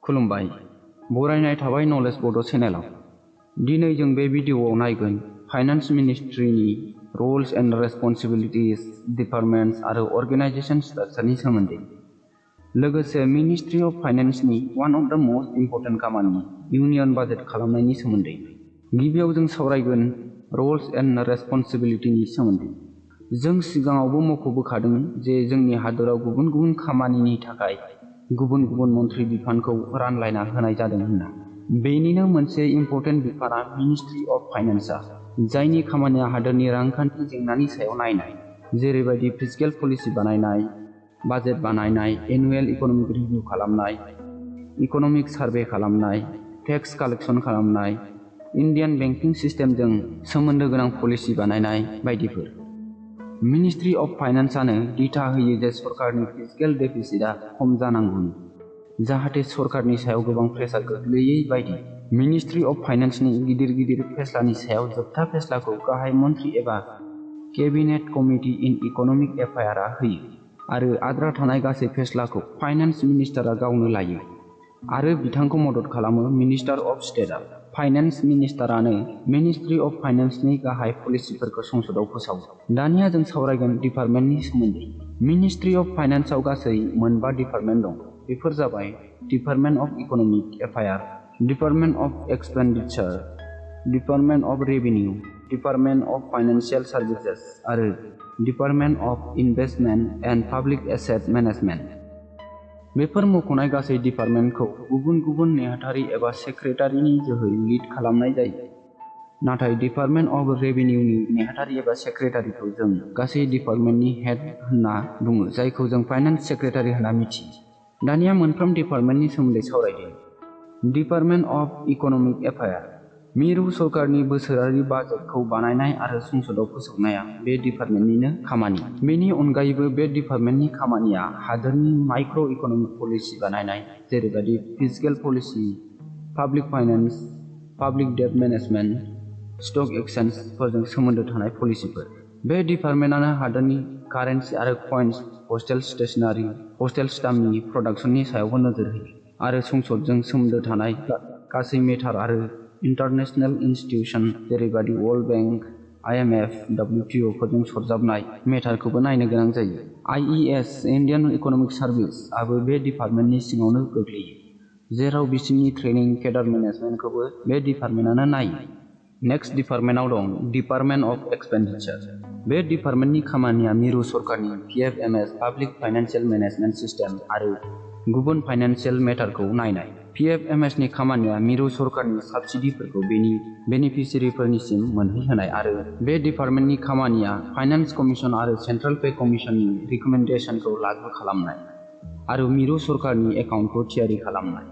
खुलुमबाय बरायनाय थाबाय नलेज बड' चेनेलाव। दिनै जों बे भिडिअआव नायगोन फाइनान्स मिनिस्ट्रिनि रुल्स एन्ड रेसपन्सिबिलिटिज, डिपार्टमेन्ट्स आरो अर्गेनाइजेशन स्ट्राक्चारनि सोमोन्दै। लोगोसे मिनिस्ट्रि अफ फाइनेन्सनि वान अफ द मोस्ट इम्पर्टेन्ट खामानि इउनियन बाजेट खालामनायनि सोमोन्दै। गिबियाव जों सावरायगोन रुल्स एन्ड रेसपन्सिबिलिटिनि सोमोन्दै। जों सिगाङावबो मख'बोखादों जे जोंनि हादराव गुबुन गुबुन खामानिनि थाखाय गुबुन गुबुन मन्थ्रि बिफानखौ रानलायना होनाय जादों होनना। बेनिनो मोनसे इम्पर्टेन्ट बिफाना मिनिस्ट्रि अफ फाइनेन्सआ, जायनि खामानिया हादोरनि रांखान्थि जेंनानि सायाव नायनाय, जेरैबायदि फिस्केल पलिसि बानायनाय, बाजेट बानायनाय, एनुवेल इकनमिक रिभिउ खालामनाय, इकनमिक सार्भे खालामनाय, टेक्स कालेक्सन खालामनाय, इन्डियान बेंकिं सिस्टेमजों सोमोन्दो गोनां पलिसि बानायनाय बायदिफोर। मिनिस्ट्रि अफ फाइनेन्सआनो दिथा होयो जे सरकारनि फिस्केल डेफिसिटआ खम जानांगौ, जाहाथे सरकारनि सायाव गोबां प्रेसार गोग्लैयै बायदि। मिनिस्ट्रि अफ फाइनेन्सनि गिदिर गिदिर फेस्लानि सायाव जोबथा फेस्लाखौ गाहाय मन्थ्रि एबा केबिनेट कमिटि इन इकनमिक एफायारआ होयो, आरो आद्रा थानाय गासै फेस्लाखौ फाइनान्स मिनिस्टारआ गावनो लायो आरो बिथांखौ मदद खालामो मिनिस्टार अफ स्टेटआ। फाइनान्स मिनिस्टारानो मिनिस्ट्रि अफ फाइनेन्सनि गाहाय पलिसिफोरखौ संसदआव फोसावो। दानिया जों सावरायगोन डिपार्टमेन्टनि सोमोन्दै। मिनिस्ट्रि अफ फाइनेन्सआव गासै मोनबा डिपार्टमेन्ट दं। बेफोर जाबाय department of economic affairs, department of expenditure, department of revenue, department of financial services आरो department of investment and public asset management. बेफोर मख'नाय गासै डिपार्टमेन्टखौ गुबुन गुबुन नेहाथारि एबा सेक्रेटारिनि जोहै लिड खालामनाय जायो। नाथाय डिपार्टमेन्ट अफ रेभिनिउनि नेहाथारि एबा सेक्रेटारिखौ जों गासै डिपार्टमेन्टनि हेड होनना बुङो, जायखौ जों फाइनान्स सेक्रेटारि होनना मिथियो। दानिया मोनफ्रोम डिपार्टमेन्टनि सोमोन्दै सावरायदों। Department of economic affair. मिरु सरकारनि बोसोरारि बाजेटखौ बानायनाय आरो संसदआव फोसावनाया बे डिपार्टमेन्टनिनो खामानि। बेनि अनगायैबो बे डिपार्टमेन्टनि खामानिया हादोरनि माइक्र' इकनमिक पलिसि बानायनाय, जेरैबादि fiscal policy, public finance, public debt management, stock एक्सचेन्जफोरजों सोमोन्दो थानाय पलिसिफोर। बे डिपार्टमेन्टआनो हादोरनि कारेन्सि आरो कइन्स, पस्टेल स्टेशनारि, पस्टेल स्टाम्पनि प्रडाक्शननि सायावबो नोजोर होयो, आरो संसदजों सोमोन्दो थानाय गासै मेटार आरो इन्टारनेशनेल इन्स्टिट्युसन जेरैबादि वर्ल्ड बेंक, IMF, WTO फोरजों सरजाबनाय मेटारखौबो नायनो गोनां जायो। IES, इन्डियान इकनमिक सार्भिस आबो बे डिपार्टमेन्टनि सिङावनो गोग्लैयो, जेराव बिसिनि ट्रेनिं केडार मेनेजमेन्टखौबो बे डिपार्टमेन्टआनो नायो। नेक्स्ट डिपार्टमेन्टआव दं डिपार्टमेन्ट अफ एक्सपेन्डिचार। बे डिपार्टमेन्टनि खामानिया मिरु सरकारनि PFMS, public financial management system आरो गुबुन फाइनेन्सियेल मेटारखौ नायनाय। PFMSनि खामानिया मिरु सरकारनि साबसिडिफोरखौ बेनि बेनिफिसियारिफोरनिसिम मोनहैहोनाय, आरो बे डिपार्टमेन्टनि खामानिया फाइनान्स कमिसन आरो सेन्ट्रेल पे कमिसननि रिकमेन्डेसनखौ लागु खालामनाय आरो मिरु सरकारनि एकाउन्टखौ थियारि खालामनाय।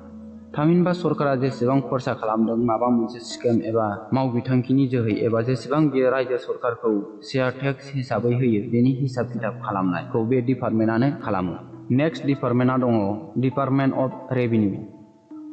थामहिनबा सरकारा जेसेबां खरसा खालामदों माबा मोनसे स्किम एबा मावबिथांखिनि जोहै, एबा जेसेबां बेयो रायजो सरकारखौ शेयार टेक्स हिसाबै होयो, बेनि हिसाब खिथाब खालामनायखौ बे डिपार्टमेन्टआनो खालामो। नेक्स्ट डिपार्टमेन्टआ दङ डिपार्टमेन्ट अफ रेभिनिउ।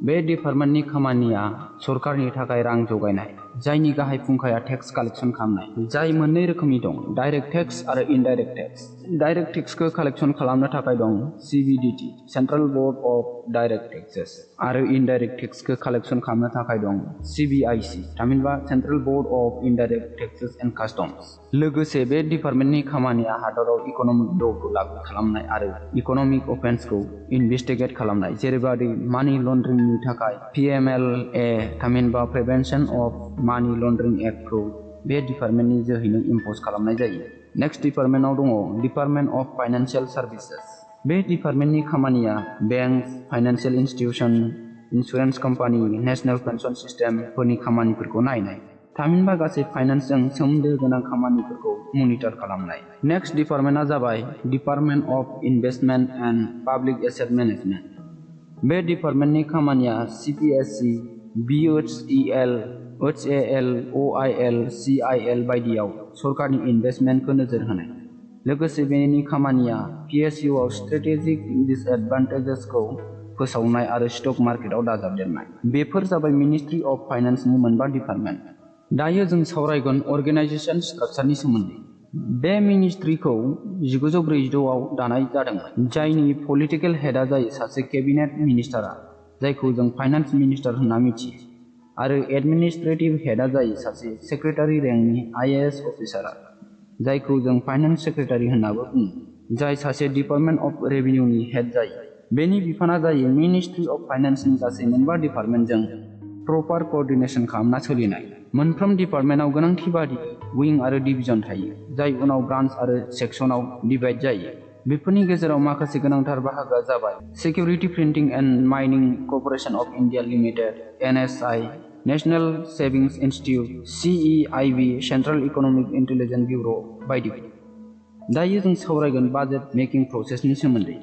बे डिपार्टमेन्टनि खामानिया सरकारनि थाखाय रां जगायनाय, जायनि गाहाय फुंखाया टेक्स कालेक्सन खालामनाय, जाय मोननै रोखोमनि दं, डाइरेक्ट टेक्स आरो इनडाइरेक्ट टेक्स। डाइरेक्ट टेक्सखौ कालेक्सन खालामनो थाखाय दं CBDT, central board of direct taxes, आरो इनडाइरेक्ट टेक्सखौ कालेक्सन खालामनो थाखाय दं CBIC, थामहिनबा central board of indirect taxes and customs. लोगोसे बे डिपार्टमेन्टनि खामानिया हादराव इकनमिक ल'खौ लागु खालामनाय आरो इकनमिक अफेन्सखौ इनभेस्टिगेट खालामनाय, जेरैबादि मानि लन्ड्रिंनि थाखाय PMLA, थामहिनबा प्रिभेन्सन अफ मानि लन्ड्रिं एक्टखौ बे डिपार्टमेन्टनि जोहैनो इम्प'ज खालामनाय जायो। नेक्स्ट डिपार्टमेन्टआव दङ डिपार्टमेन्ट अफ फाइनेन्सियेल सार्भिसेस। बे डिपार्टमेन्टनि खामानिया bank, financial institution, insurance company, national pension सिस्टेमफोरनि खामानिफोरखौ नायनाय, थामहिनबा गासै फाइनान्सजों सोमोन्दो गोनां खामानिफोरखौ मनिटर खालामनाय। नेक्स्ट डिपार्टमेन्टआ जाबाय department of investment and public asset management. बे डिपार्टमेन्टनि खामानिया CPSC, BHEL, HAL, OIL, CIL बायदियाव सरकारनि इनभेस्टमेन्टखौ नोजोर होनाय। लोगोसे बेनि खामानिया PSUआव स्ट्रेटेजिक डिसएडभान्टेजेसखौ फोसावनाय आरो स्टक मार्केटआव दाजाबदेरनाय। बेफोर जाबाय मिनिस्ट्रि अफ फाइनेन्सनि मोनबा डिपार्टमेन्ट। दायो जों सावरायगोन अर्गेनाइजेशन स्ट्राक्चारनि सोमोन्दै। बे मिनिस्ट्रिखौ 1946 आव दानाय जादोंमोन, जायनि पलिटिकेल हेडआ जायो सासे केबिनेट मिनिस्टारआ, जायखौ जों फाइनान्स मिनिस्टार होनना मिथियो, आरो एडमिनिस्ट्रेटिभ हेडआ जायो सासे सेक्रेटारि रेंकनि IAS अफिसारा, जायखौ जों फाइनान्स सेक्रेटारि होननाबो बुङो, जाय सासे डिपार्टमेन्ट अफ रेभिनिउनि हेड जायो। बेनि बिफाना जायो मिनिस्ट्रि अफ फाइनान्सनि गासै मोनबा डिपार्टमेन्टजों प्रपार क'अर्डिनेसन खालामना सोलिनाय। मोनफ्रोम डिपार्टमेन्टआव गोनांथि बादियै विं आरो डिभिजन थायो, जाय उनाव ब्रान्च आरो सेक्सनाव डिभाइड जायो। बेफोरनि गेजेराव माखासे गोनांथार बाहागोआ जाबाय सिकिउरिटि प्रिन्टिं एन्ड माइनिं corporation of India limited (NSI), national savings institute (CEIB), central economic intelligence bureau' बायदि। दायो जों सावरायगोन बाजेट मेकिं प्रसेसनि सोमोन्दै।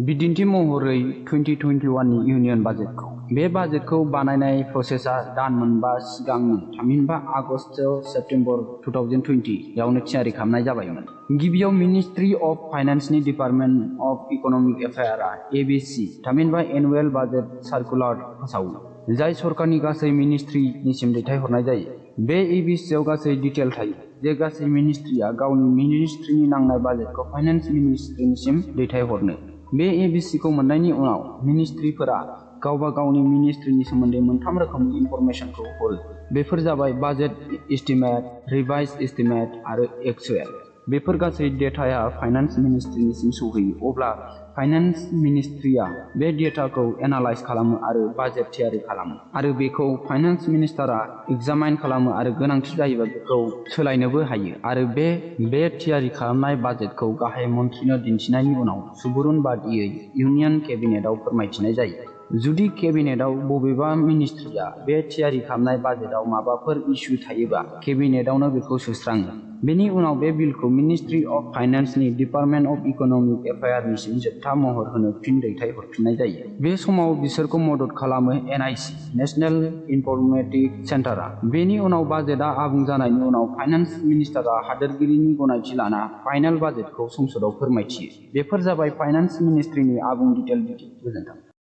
बिदिन्थि महरै 2021 नि इउनियन बाजेटखौ। बे बाजेटखौ बानायनाय प्रसेसा दान मोनबा सिगांनो थामहिनबा आगस्ट सेप्तेम्बर 2020 यावनो थियारि खालामनाय जाबायमोन। गिबियाव मिनिस्ट्रि अफ फाइनान्सनि डिपार्टमेन्ट अफ इकनमिक एफेयार्सआ ABC थामहिनबा एनुवेल बाजेट सार्कुलार फोसावो, जाय सरकारनि गासै मिनिस्ट्रिनिसिम दैथायहरनाय जायो। बे ABCआव गासै डिटेल थायो, जे गासै मिनिस्ट्रिया गावनि मिनिस्ट्रिनि नांनाय बाजेटखौ फाइनान्स मिनिस्ट्रिनिसिम दैथायहरनो। बे ABCखौ मोननायनि उनाव मिनिस्ट्रिफोरा गावबा गावनि मिनिस्ट्रिनि सोमोन्दै मोनथाम रोखोमनि इनफरमेसनखौ हरो। बेफोर जाबाय बाजेट एस्टिमेट, रिभाइज एस्टिमेट आरो एक्चुएल। बेफोर गासै डेटाया फाइनान्स मिनिस्ट्रिनिसिम सौहैयो, अब्ला फाइनान्स मिनिस्ट्रिया बे डेटाखौ एनालाइज खालामो आरो बाजेट थियारि खालामो, आरो बेखौ फाइनान्स मिनिस्टारा एग्जामाइन खालामो आरो गोनांथि जायोबा बेखौ सोलायनोबो हायो, आरो बे थियारि खालामनाय बाजेटखौ गाहाय मन्थ्रिनो दिन्थिनायनि उनाव सुबुरुन बादियै इउनियन केबिनेटआव फोरमायथिनाय जायो। जुदि केबिनेटआव बबेबा मिनिस्ट्रिया बे थियारि खालामनाय बाजेटआव माबाफोर इस्यु थायोबा केबिनेटआवनो बेखौ सुस्राङो। बेनि उनाव बे बिलखौ मिनिस्ट्रि अफ फाइनान्सनि डिपार्टमेन्ट अफ इकनमिक एफेयार्सनिसिम जोबथा महर होनो फिन दैथायहरफिननाय जायो। बे समाव बिसोरखौ मदद खालामो NIC नेशनेल इनफरमेटिक सेन्टारआ। बेनि उनाव बाजेटआ आबुं जानायनि उनाव फाइनान्स मिनिस्टारा हादोरगिरिनि गनायथि लाना फाइनाल बाजेटखौ संसदआव फोरमायथियो। बेफोर जाबाय फाइनान्स मिनिस्ट्रिनि आबुं डिटेल बिदिन्थि। गोजोन्थों।